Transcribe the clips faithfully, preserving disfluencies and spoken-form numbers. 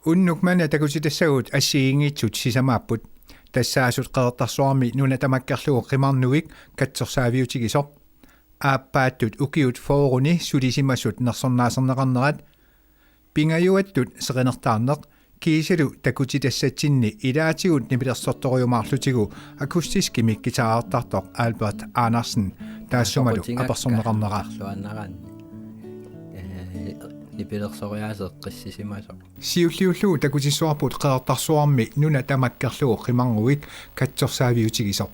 Unnuk manna takutitassagut assigiinngitsut sisamaapput. Tassaasut Qeqertarsuarmi nuna tamakkerlugu Qimarnuvik katsorsaaviutigisoq. Aappaattut ukiut fyrreni sulisimasut nersornaaserneqarnerat, pingajuattut seqinertaarneq, kiisalu takutitassatsinni ilaatigut nipilersortorujumaarlutigu akustiskimik guitarertartoq Albert Andersen taassumalu apersorneqarnera. Arluaannaraanni. Ee, nipilersoriaaseq eqqissisimasoq. Siulliullugu takutissavarput Qeqertarsuarmi nuna tamakkerlugu Qimarnuvik katsorsaaviutigisoq.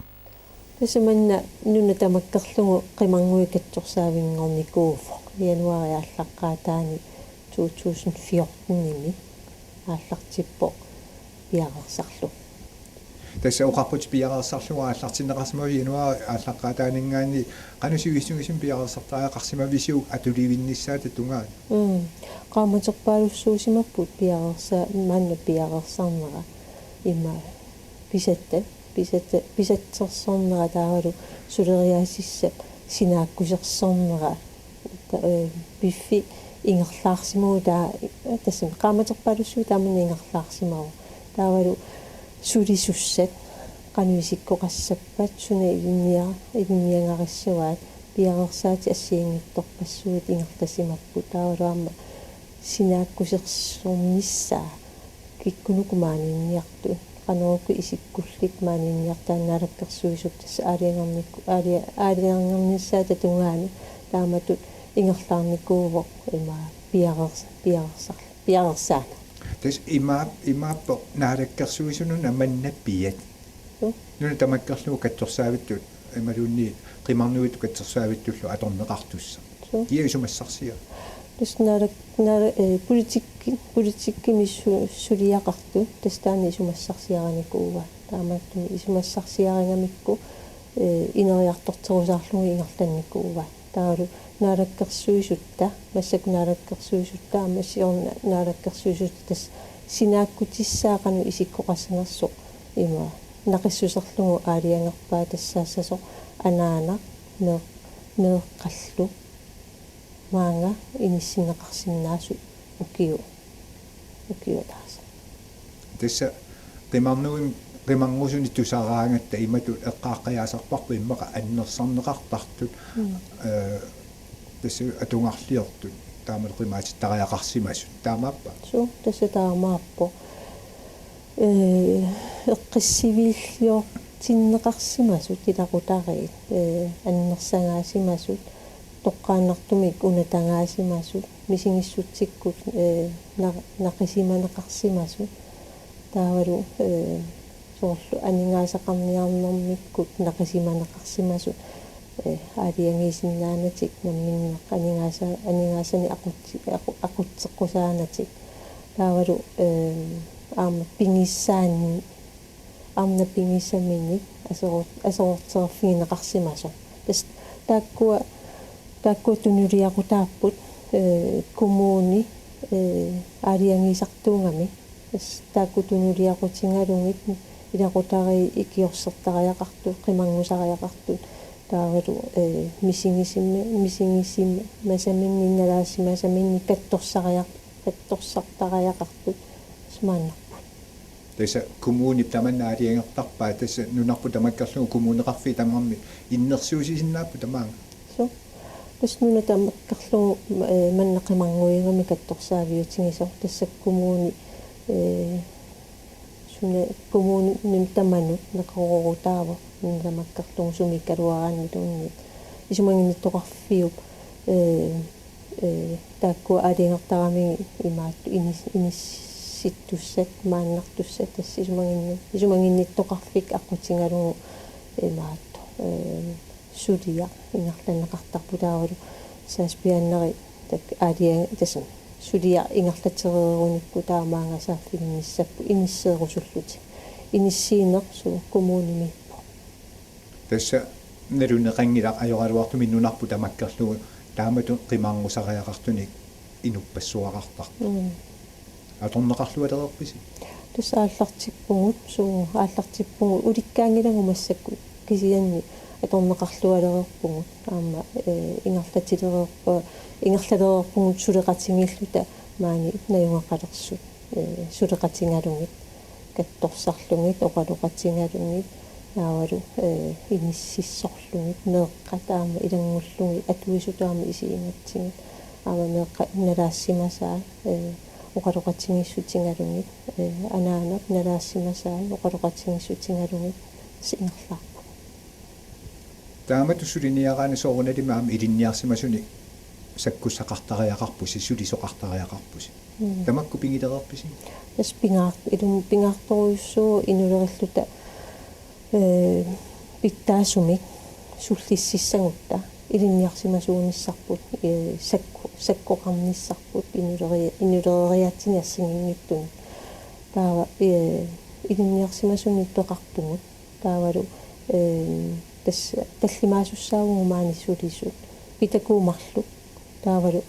Tassa manna nuna tamakkerlugu Qimarnuvik katsorsaavinngornikuuvoq. Januaarip aallaqqaataani to tusind fjortenimi aallartippoq piareersarlugu. Tassa oqarputit piareersarlugu aallartinneqarsimasoq januaarip aallaqqaataaninngaanniit, qanoq sivisutigisumik piareersartariaqarsimavisiuk atulivinnissaata tungaanut? Mm. Qaammaterpaalussuusimapput piareersa-, maanna piareersarnera ima pisatta, pisatta, pisatsersornera taavalu suleriaasissap sinaakkusersornera, ta-, ee, piffi ingerlaarsimavoq taa-, tassami qaammaterpaalussuit taamanna ingerlaarsimavoq. Taavalu sulisussat qanoq isikkoqassappat, suna ilinnia-, ilinniagarissavaat, piareersaatit assigiinngitsorpassuit ingerlasimapput. Taavalu aamma sinaakkusersornissaa kikkunuku maaniinniartut, qanoq uku isikkullit maaniinniartaat Naalakkersuisut tassa aalajangernikku-, aalia-, aalajangernissaata tungaanut taamatut ingerlaarnikuuvoq ima piareers-, piareersar-, piareersaaneq. Tassa ima-, imaappoq Naalakkersuisununa manna piat. Joo. Nuna tamakkerlugu katsorsaavittut imaluunniit Qimarnuittut katsorsaavittullu atorneqartussaq. Suu. Kia isumassarsiaat? Tassa naala-, naala-, ee, politikki-, politikkimi su-, suliaqartut, tassa taanna isumassarsiarinikuuaat. Taamaattumik isumassarsiarigamikku, ee, ineriartorterusaarlugit ingerlannikuuaat. Taavalu Naalakkersuisutta, massakkut Naalakkersuisutta, aamma siorna Naalakkersuisutta tassa sinaakkutissaa qanoq isikkoqassanersoq ima naqissuserlugu aalajangerpaat tassaassasoq anaanaq, meeq-, meeqqallu maanga inissinneqarsinnaasut ukiu-, ukiut ataaseq. Tassa Qimarnuvimmi, Qimarngusunik tusaraangatta imatut eqqaaqqajaasarparput immaqa annersarneqartartut, mm, ee, tassa atugarliortut, taamalu qimaatittariaqarsimasut. Taamaappa? Suu, tassa taamaappoq. Ee, eqqissiviilliortinneqarsimasut ilaqutariit, ee, annersagaasimasut, toqqaannartumik unatagaasimasut, misigissutsikkut, ee, na-, naqisimaneqarsimasut, taavalu, ee, soorlu aningaasaqarniarnermikkut naqisimaneqarsimasut, ee, aalajangiisinnaanatik namminneq aningaasa-, aningaasanik aqutsi-, aqu-, aqutseqqusaanatik. Taavalu, ee, aamma pigissaanni, aamma pigisaminik aseror-, aserorterfigineqarsimasoq. Tassa taakkua, taakkua tunuliaqutaapput, ee, kommuni, ee, aalajangiisartuugami. Tassa taakku tunuliaqutigalugit ilaqutariit ikiorsertariaqartut, qimanngusariaqartut, taavalu, ee, misigisimi-, misigisimasaminnik, nalaasimasaminnik kattorsariaq-, kattorsartariaqartut, tassa maannarput. Tassa kommunip tamanna aalajangertarpaa, tassa nunarput tamakkerlugu kommuneqarfiit tamarmik innersuussisinnaapput tamaanga. Suu. Tassa nuna tamakkerlugu, ee, manna Qimarnguugami kattorsaaviutigisoq, tassa kommuni, ee, suna kommuninut tamanut neqeroorutaavoq, nuna tamakkerlugu sumiikkaluaraanniluunniit. Isumaginnittoqarfiup, ee, ee, taakkua aalajangertaramigit imaattut inis-, inissittussat, maannartussat, tassa isumaginni-, isumaginnittoqarfik aqqutigalugu imaattoq, ee, suliaq ingerlanneqartarpoq, taavalu saassussiaannarlugu tak-, aalaja-, tassami suliaq ingerlatereerunikku taamaanga saaffiginnissapput inisseerusullutik. Inissiineq suu kommunimiippoq. Tassa naluneqanngilaq ajoraluartumik nunarput tamakkerlugu taamatut qimarngusariaqartunik inuppassuaqartarpoq. Mm. Atorneqarlualereerpisi? Tassa aallartippugut, suu, aallartippugut, ulikkaanngilagut massakkut, kisianni atorneqarlualereerpugut, aamma, ee, ingerlatilereerpu-, ingerlalereerpugut suleqatigiilluta maani najugaqalersut. ee, suleqatigalugit, kattorsarlugit, oqaloqatigalugit, taavalu, ee, inississorlugit, meeqqat aamma ilanngullugit, atuisutut aamma isigigatsigit, aamma meeqqat nalaassimasaat, ee, oqaloqatigiissutigalugit, ee, anaanat nalaassimasaat, oqaloqatigiissutigalugit, tassa ingerlaarpunga. Taamatut suliniaraanni soorunalimi aamma ilinniarsimasunik sakkussaqartariaqarpusi, sulisoqartariaqarpusi. Mm. Tamakku pigilereerpisi? Tassa pingaar-, ilumut pingaartorujussuuvoq inulerilluta, ee, pitsaasumik sullississagutta ilinniarsimasuunissarput, ee, sakku-, sakkoqarnissarput inuleri-, inulereriaatsinik assigiinngitsunik. Taava, ee, ilinniarsimasunik peqarpugut. Taavalu, ee, tassa tallimaasussaavagut maani sulisut. Pitakuumarlu. Taavalu,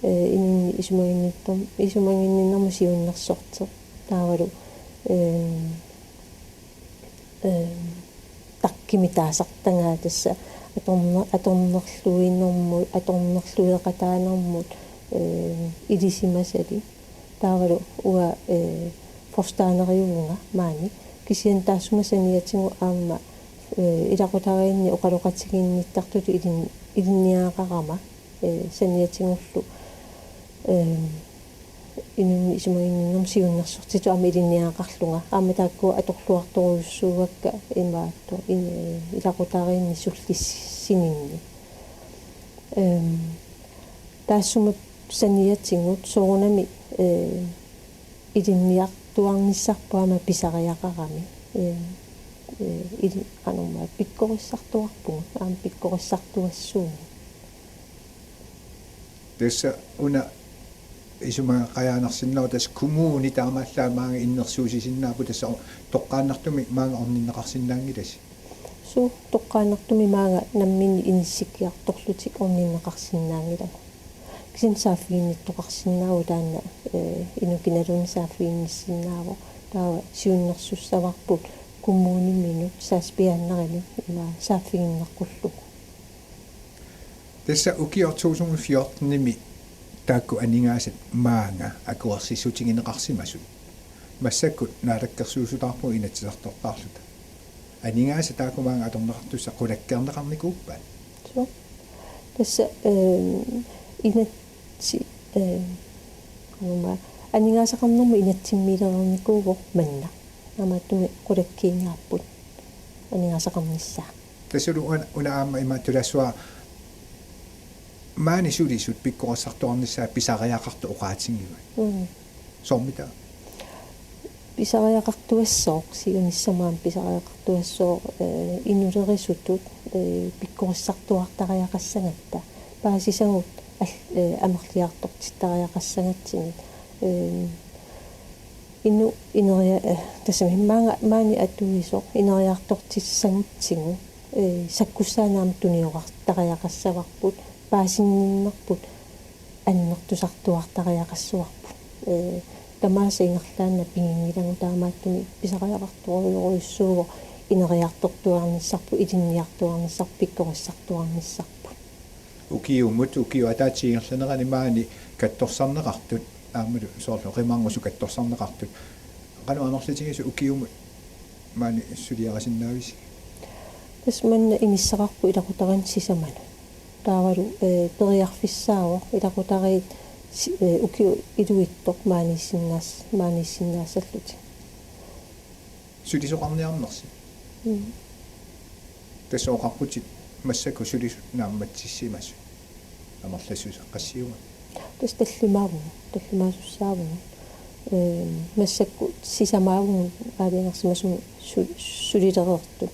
ee, inunnik isumaginninnerm-, isumaginninnermut siunnersorteq. Taavalu, ee, ee, takkimik taasartagaa tassa atorne-, atornerluinermut, atornerlueqataanermut, ee, ilisimasalik. Taavalu uanga, ee, forstanderiuvunga maani. Kisianni taassuma saniatigut aamma, ee, ilaqutariinni oqaloqatigiinnittartutut ilin-, ilinniagaqarama, ee, saniatigullu, ee, inunnik isumaginninnermut siunnersortitut aamma ilinniagaqarlunga. Aamma taakku atorluartorujussuuakka imaattoq in-, ee, ilaqutariinni sullissininni. Em, taassuma saniatigut soorunami, ee, ilinniartuarnissarput aamma pisariaqarami. Ee, ee, ili-, qanormaa pikkorissartuarpugut, aamma pikkorissartuassuugut. Tassa una isumaqajaanarsinnaavoq tassa kommuni taamaallaat maanga innersuussisinnaapput tassa toqqaannartumik maanga orninneqarsinnaanngilasi. Suu, toqqaannartumik maanga namminneq inissikkiartorlutik orninneqarsinnaanngilagut. Kisianni saaffiginnittoqarsinnaavoq taanna, ee, inuk kinaluunniit saaffiginnissinnaavoq. Taava siunnersussavarput kommuniminut sagsbehandlerinut ima saaffiginneqqullugu. Tassa ukioq to tusind fjortenimi taakku aningaasat maanga akuersissutigineqarsimasut. Massakkut naalakkersuisutaarpugut inatsisartortaarluta. Aningaasat taakku maanga atorneqartussat qulakkeerneqarnikuuppat? Suu. Tassa, em, inatsi-, em, qanormaa, aningaasaqarnermut inatsimmiilereernikuuvoq manna. Taamaattumik qulakkiingaapput aningaasaqarnissaa. Tassalu una, una aamma imaattulaassuara maani sulisut pikkorissartuarnissaat pisariaqartoq oqaatigivat. Mm. Soormita? Pisariaqartuassooq, siunissami aamma pisariaqartuassooq, ee, inulerisutut, ee, pikkorissartuartariaqassagatta. Paasisagut al-, ee, amerliartortittariaqassagatsigit. Ee, Inuk ineria-, eh, tassami maanga, maani atuisoq ineriartortissagutsigu, eh, sakkussaanut aamma tuniorartariaqassavarput, paasinninnerput annertusartuartariaqassavarput. Eh, tamaasa ingerlaannaq piginngilagut, taamaattumik pisariaqartorujorujussuuvoq ineriartortuarnissarput, ilinniartuarnissarput, pikkorissartuarnissarput. Ukiumut, ukiup ataatsip ingerlanerani maani kattorsarneqartut, aammalu soorlu qimarngusut kattorsarneqartut. Qanoq amerlatigisut ukiumut maani suliarisinnaavisigit? Tassa manna inissaqarput ilaqutariinnut sisamanut. Taavalu, eh, periarfissaavoq ilaqutariit si-, eh, ukiut iluitsoq maaniissinnaas-, maaniissinnaassallutik. Sulisoqarniarnersi. Mm. Tassa oqarputit massakkut sulisut naammatsissimasut. Amerlassuseq qassiuvoq? Tassa tallimaavugut, tallimaasussaavugut. Ehm, massakkut sisamaavugut aalajangersimasumik su-, sulilereertut.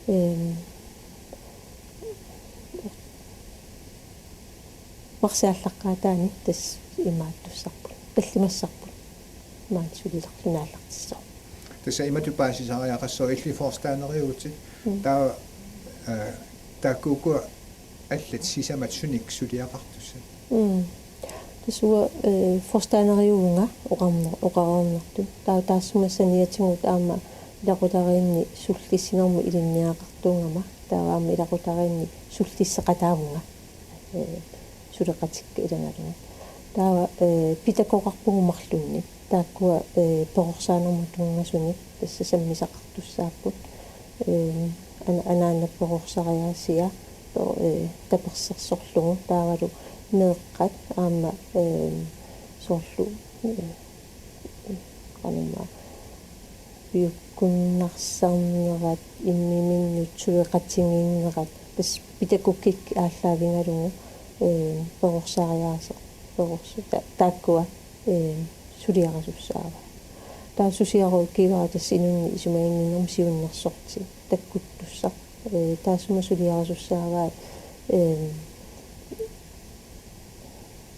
Ehm, Marsip aallaqqaataani tassa imaattussarput. Tallimassarput. Maani sulilerluni aallartissaaq. Tassa imatut paasisariaqassooq, illit forstanderiuvutit. Mm. Taava, eh, taakku ukua allat sisamat sunik suliaqartussat? Mm. Tassa uanga, eh, forstanderiuvunga oqarner-, oqareernertut. Taava taassuma saniatigut aamma ilaqutariinni sullissinermut ilinniagaqartuugama. Taava aamma ilaqutariinni sullisseqataavunga, eh, suleqatikka ilagalugit. Taava, eh, pitakoqarpugut marlunnik. Taakkua, eh, perorsaanermut tunngasunik tassa sammisaqartussaapput. Eh, ana-, anaana perorsariaasia, per-, eh, tapersersorlugu taavalu meeqqat aamma, eh, soorlu, eh, qanimma piukkunnarsarnerat, immiminnut suleqatigiinnerat, tassa pitagogikkik aallaavigalugu, eh, perorsariaaseq, perors-, ta-, taakkua, eh, suliarisussaavaat. Taava susiaruukkiivara tassa inunnik isumaginninnermut siunnersorti takkuttussaq. Eh, taassuma suliarisussaavaat, eh,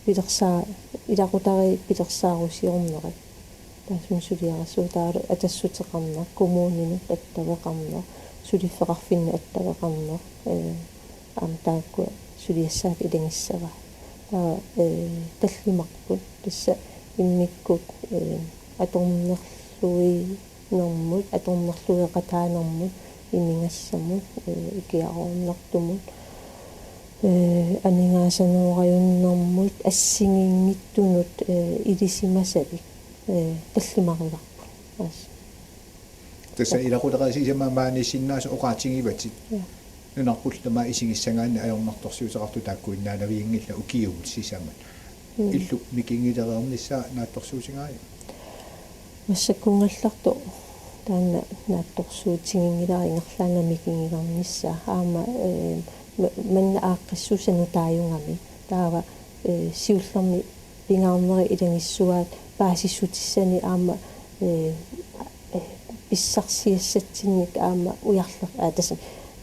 pilersaa-, ilaqutariit pilersaarusiornerat. Taassuma suliarissavaat, taavalu atassuteqarneq, kommuninut attaveqarneq, suliffeqarfinnut attaveqarneq, eh, aamma taakkua suliassaat ilagissavaat. Taava, eh, tallimarput, tassa immikkut, eh, atornerluinermut, atornerlueqataanermut, imigassamut, eh, ikiaroornartumut, eh, aningaasanooraajunnermut, assigiinngitsunut, eh, ilisimasavik, eh, tallimarivarput. Aas. Tassa ilaqutariit sisamat maaniissinnaasut oqaatigivatit. Ja. Nunarpullu tamaat isigissagaanni ajornartorsiuteqartut taakkuinnaanavianngillat ukiumut sisamat. Mm. Illit mikigilereernissaa naatsorsuutigaajuk? Massakkunngallartoq taanna naatsorsuutiginngilara ingerlaannaq mikigilernissaa. Aamma, eh, ma-, manna aaqqissuussaq nutaajugami. Taava, eh, siullermik pingaarnerit ilagissuaat paasissutissanik aamma, eh, eh, pissarsiassatsinnik aamma ujarleq-, aa, tassa,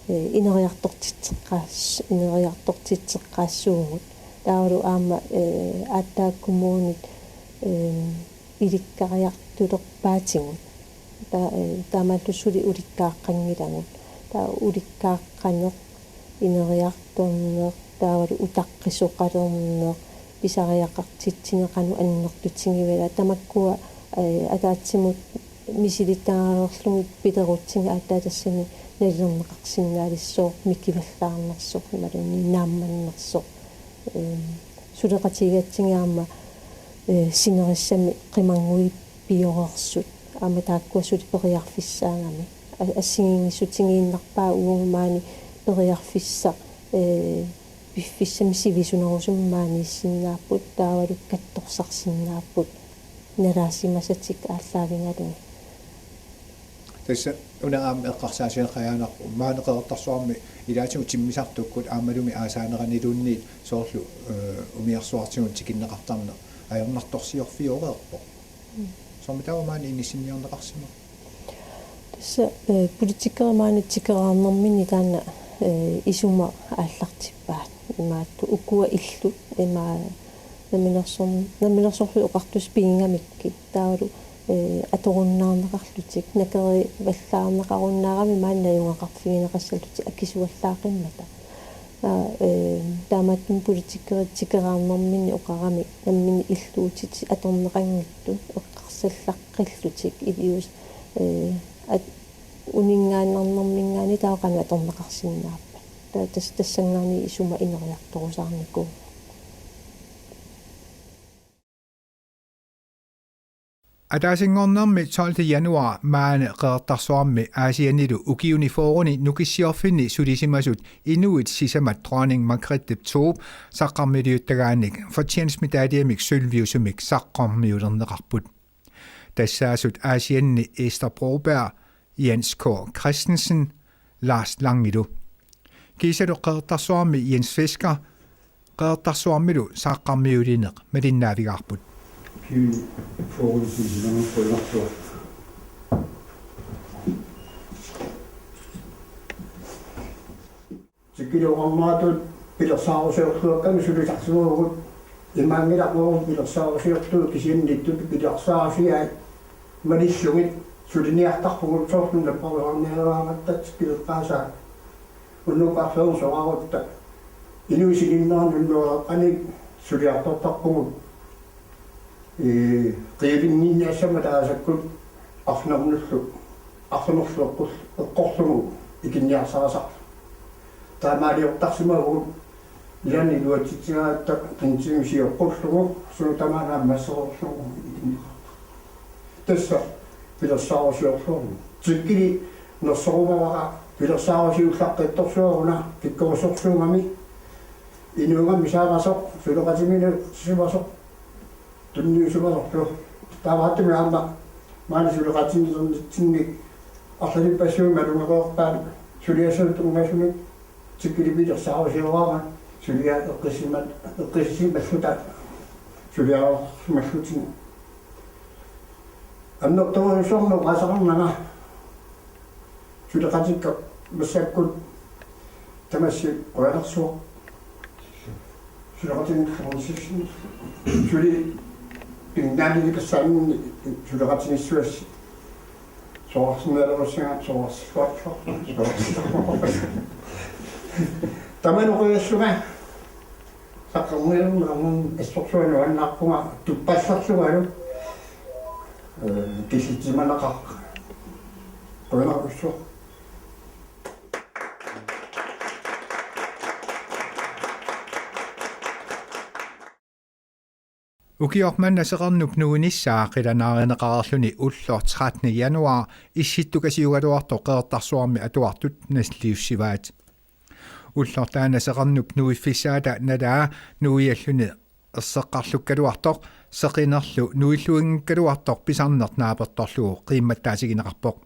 eh, ineriartortitseqqaas-, ineriartortitseqqaassuugut. Taavalu aamma, eh, aatsaat kommunit, eh, ilikkariartulerpaatigut. Ta-, eh, taamaallu suli ulikkaaqqanngilagut. Taava ulikkaaqqaneq, ineriartorneq, taavalu utaqqisoqalerneq, pisariaqartitsineq qanoq annertutigivaat. Tamakkua, eh, ataatsimut misilittagaqarlugit pilerutsigit aatsaat tassani nalilerneqarsinnaalissaaq, mikivallaarnersoq imaluunniit naammannersoq. Eh, suleqatigigatsigit aamma, eh, sinerissami qimanngui pioreersut. Aamma taakkua suli periarfissaagami. A-, assigiinngissutigiinnarpaa uagut maani periarfissaq, eh, piffissami sivisunerusumik maaniissinnaapput, taavalu katsorsarsinnaapput nalaasimasatik aallaavigalugit. Tassa una aamma eqqarsaasiaqqajaanarpoq maani Qeqertarsuarmi ilaatigut timmisartukkut aammalumi aasaaneraniluunniit soorlu, eh, umiarsuartigut tikinneqartarneq ajornartorsiorfioreerpoq. Mm. Soormi taava maani inissinniorneqarsimapput? Tassa, eh, politikerit maani tikeraarnerminni taanna, eh, isuma aallartippaat. Imaattoq ukua illut, ima namminersorn-, namminersorlutik oqartussat pigigamikkit. Taavalu, eh, atorunnaarneqarlutik, nakerivallaarneqarunnaarami maani najugaqarfigineqassallutik akisuallaaqimmata. Aa, eh, taamaattumik politikerit tikeraarnerminni oqaramik namminneq illuutitik atorneqanngitsut eqqarsallaqqillutik iliuus, eh, at-, uninngaannarnerminngaanniit taava qanoq atorneqarsinnaappat. Taava tas-, tassanngaanniit isuma ineriartorusaarnikuuvoq. Ataasinngornermi tolvte januar maani Qeqertarsuarmi Aasiannilu ukiuni fyrreni nukissiorfinni sulisimasut inuit sisamat Dronning Margrethe to saqqarmiuliuttagaannik fortjenstmedaljemik sølviusumik saqqarmiulerneqarput. Tassaasut Aasianni Ester Broberg, Jens K. Christensen, Lars Langilu. Kiisalu Qeqertarsuarmi Jens Fisker, Qeqertarsuarmilu saqqarmiulineq malinnaavigaarput. Kiu forum sisinama qujanarsuaq. Tikilluarmaatut pilersaarusiorluakkami sulisarsimavugut, imaanngilarmagu pilersaarusiortut kisianni ittut pilersaarusiai malillugit suliniartarpugut soorlu napparuarniaraangatta tikilluaqqaasaa. Unnukkut soraarutta inuit sininneranut unnuaqqanik suliartortarpugut. Ee, qivinnginniassammat taasakkut arnernullu, arnernullu eqqul-, eqqorlugu ikinniarsarisarlugu. Taamaaliortarsimavugut Ilaanni iluatsitsigatta qinsimisiorpullugu suna tamaana massereerlugu ilinniarpaa. Tassa pilersaarusiorlugu. Tikkili nersorumavara pilersaarusiullaqqittorsuaruna pikkorissorsuugami inuugami saamasoq suleqatimilu simasoq tunniusimasorlu. Taamaattumik aamma maani suleqatinitsinni arlalippassuit malugereerpaat suliassanut tunngasumik tikkili pilersaarusioraangat suliaq eqqissima-, eqqissisimalluta suliareersimalluta. Annertoorujussuarmik oqaaseqarnanga suleqatikka massakkut tamassi qujanarsuaq. Suleqatinik qanoq sissin suli pinnaanili tassaaninni suleqatigissuassi soorarsinnaalerussanga soorarsiuarsuaq. Tamanna oqaassuunga saqqarniarnermut assorsuaq nuannaarpunga tuppallarlungalu, eh, killitsimanaqaaq. Qujanarsuaq. Ukioq manna Seqernup nuinissaa qilanaarineqareerluni ulloq trettende januar Issittukasiugaluartoq Qeqertarsuarmi atuartut nalliussivaat. Ulloq taanna Seqernup nuiffissaata nalaa nuialluni erseqqarlukkaluartoq seqinerlu nuilluinngikkaluartoq pisarneq naapertorlugu qiimmattaatigineqarpoq.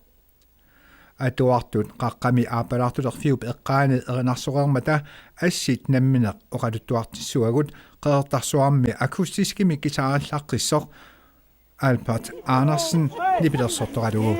Atuartut qaqqami aappalaartulerfiup eqqaani erinarsoreermata assit nammineq oqaluttuartissavagut Qeqertarsuarmi akustiskimik guitarillaqqissoq Albert Andersen nipilersortoralugu.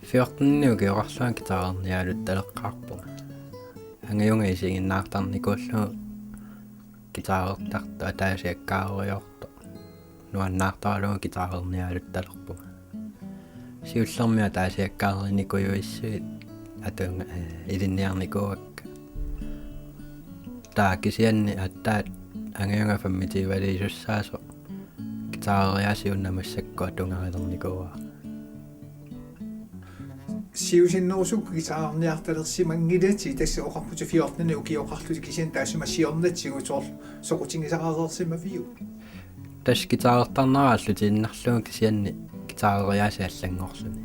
Fjorten ukioqarlunga guitarernialuttaleqqaarpunga. Angajunga isiginnaartarnikuullugu guitarertartoq ataasiakkaarujortoq. Nuannaartaralugu guitarernialuttalerpunga. Siullermik ataasiakkaarnikuuissuit atuunga, eh, ilinniarnikuuakka. Taava kisianni aatsaat angajunga femogtyveliisussaasoq guitareriaaseq una massakkut atugarilernikuuara. Siusinnerusukkut guitarerniartalersimanngilatit, tassa oqarputit fjorten ukioqarlutit, kisianni taassuma siornatigut soorlu soqutigisaqareersimaviuk? Tassa guitarertarnera aallutiinnarlugu kisianni guitareriaaseq allanngorluni.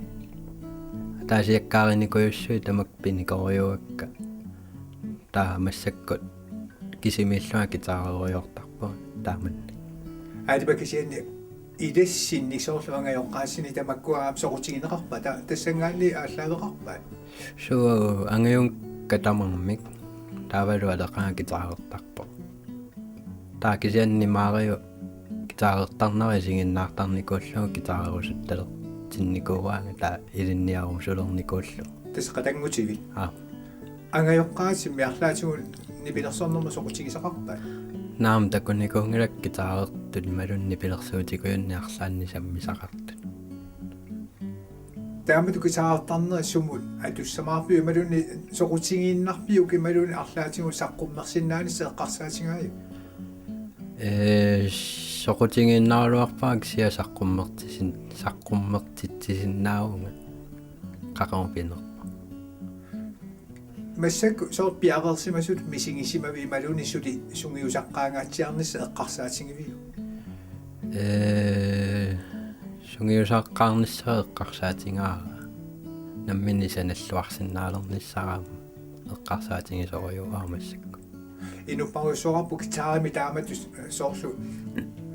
Ataasiakkaarinikujussuit tamakku pinikorujuuakka. Taava massakkut kisimiillunga guitareriartarpunga taamannak. Aalipa kisianni ilassinnik soorlu angajoqqaasini tamakkua aamma soqutigineqarpat, ta-, tassanngaanniit aallaaveqarpat? Suu, angajunga tamarmik taavalu aleqaga guitarertarpoq. Taava kisianni Mario guitarertarnera isiginnaartarnikuullugu guitarerusuttartinnikuuaanga taava ilinniarusulernikuullugu. Tassa qatanngutivi? Aa. Angajoqqaasimmi arlaatigut nipilersornermut soqutigisaqarpat? Naamik, takunikuunngilakka guitarertut imaluunniit nipilersuutikujunnik arlaannik sammisaqartut. Taamatut guitarertarnerit sumut atussamaarpiuk imaluunniit soqutigiinnarpiuk imaluunniit arlaatigut saqqummersinnaanissat eqqarsaatigaajuk? Ee, soqutigiinnaraluarpara kisianni saqqummertisin-, saqqummertitsisinnaavunga qaqugu pinerpoq. Massakkut soorlu piareersimasutut misigisimavit imaluunniit suli sungiusaqqaangaatsiarnissat eqqarsaatigiviuk? Ee, sungiusaqqaarnissaq eqqarsaatigaara. Nammineq sanalluarsinnaalernissara eqqarsaatigisorujuuara massakkut. Inuppassuarput guitarimi taamatut soorlu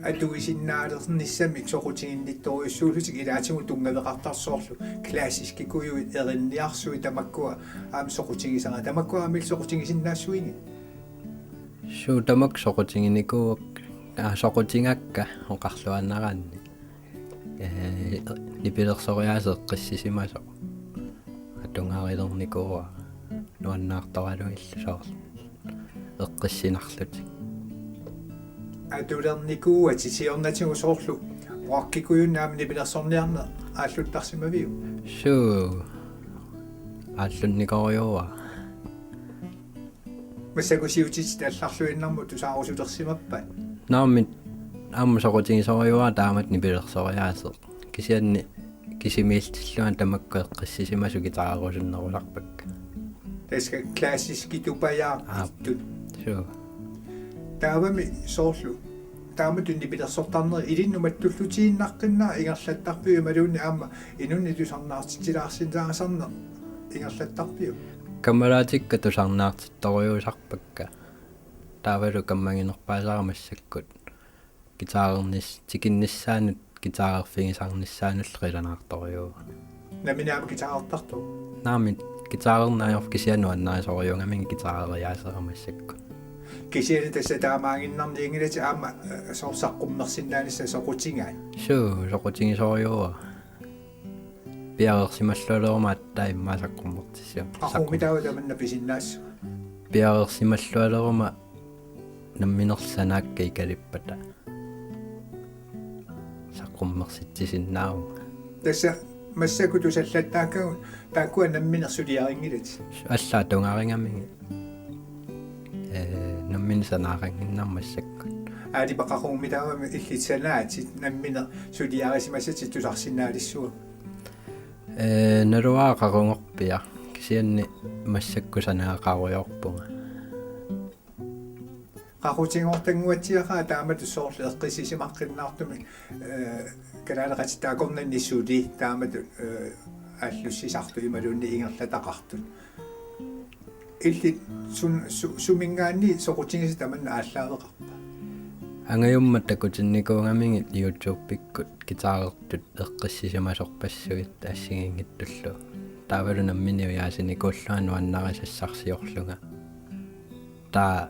atuisinnaalernissamik soqutiginnittorujussuullutik ilaatigut tunngaveqartartut soorlu klassiskikujuit, erinniarsuit tamakkua aamma soqutigisara, tamakkua aamma illit soqutigisinnaassuigit? Suu, tamakku soqutiginikuuakka, aa, soqutigakka oqarluaannaraanni. Ee, nipilersoriaaseq eqqissisimasoq atugarilernikuuara nuannaartoralugillu soorlu eqqissinarlutik. Atulernikuuatit siornatigut soorlu rockikujunnik aamma nipilersorniarneq aalluttarsimaviuk? Suu, aallunnikorujuuara. Massakkut siutitit allarluinnarmut tusaarusulersimappat? Naamik, aamma soqutigisorujuuara taamatut nipilersoriaaseq. Kisianni kisimiillunga tamakku eqqissisimasut guitarerusunnerusarpakka. Tassa klassiskitut pajaartut. Aap. Suu. Taavami soorlu taamatut nipilersortarnerit ilinnut mattullutiinnaqqinnaaq ingerlattarpiuk imaluunniit aamma inunnik tusarnaartitsilaarsinnaasarneq ingerlattarpiuk? Kammalaatikka tusarnaartittorujuusarpakka. Taavalu kammaginerpaasara massakkut guitarernis-, tikinnissaanut guitarerfigisarnissaanullu qilanaartorujuuvoq. Nammineq aamma guitarertartoq? Naamik, guitarerneq ajorpoq kisianni nuannarisorujuugamiga guitareriaasera massakkut. Kisianni tassa taamaaginnarnianngilatit aamma, eh, soorlu saqqummersinnaanissaq soqutigaat? Suu, soqutigisorujuuara. Piareersimallualeruma aatsaat immaqa saqqummertissiorpoq. Qaqugu taava tamanna pisinnaassavat? Piareersimallualeruma namminerlu sanaakka ikalippata saqqummersitsisinnaavunga. Tassa massakkut tusallattaakkagut taakkua nammineq suliarinngilatit? Allaat tungarigamigit. Ee, nammineq sanaaqannginnama massakkut. Aalipa qaqugu taavami illit sanaatit nammineq suliarisimasatit tusarsinnaalissuugami? Ee, naluara qaqugorpiaq, kisianni massakkut sanaaqarujoorpunga. Qaqutigoorunnguatsiaqaaq taamatut soorlu eqqissisimaqqinnaartumik, ee, kalaaleqatitta akornanni suli taamatut, ee, aallussisartut imaluunniit ingerlataqartut. Illit sun-, su-, suminngaanniit soqutigisat tamanna aallaaveqarpa? Angajummat takutinnikuugamigit YouTubekkut guitarertut eqqissisimasorpassuit assigiinngitsullu. Taavalu nammineq ujaasinikuullunga nuannarisassarsiorlunga. Taava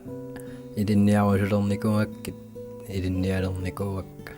ilinniarusulernikuugakkit ilinnialernikuuakka.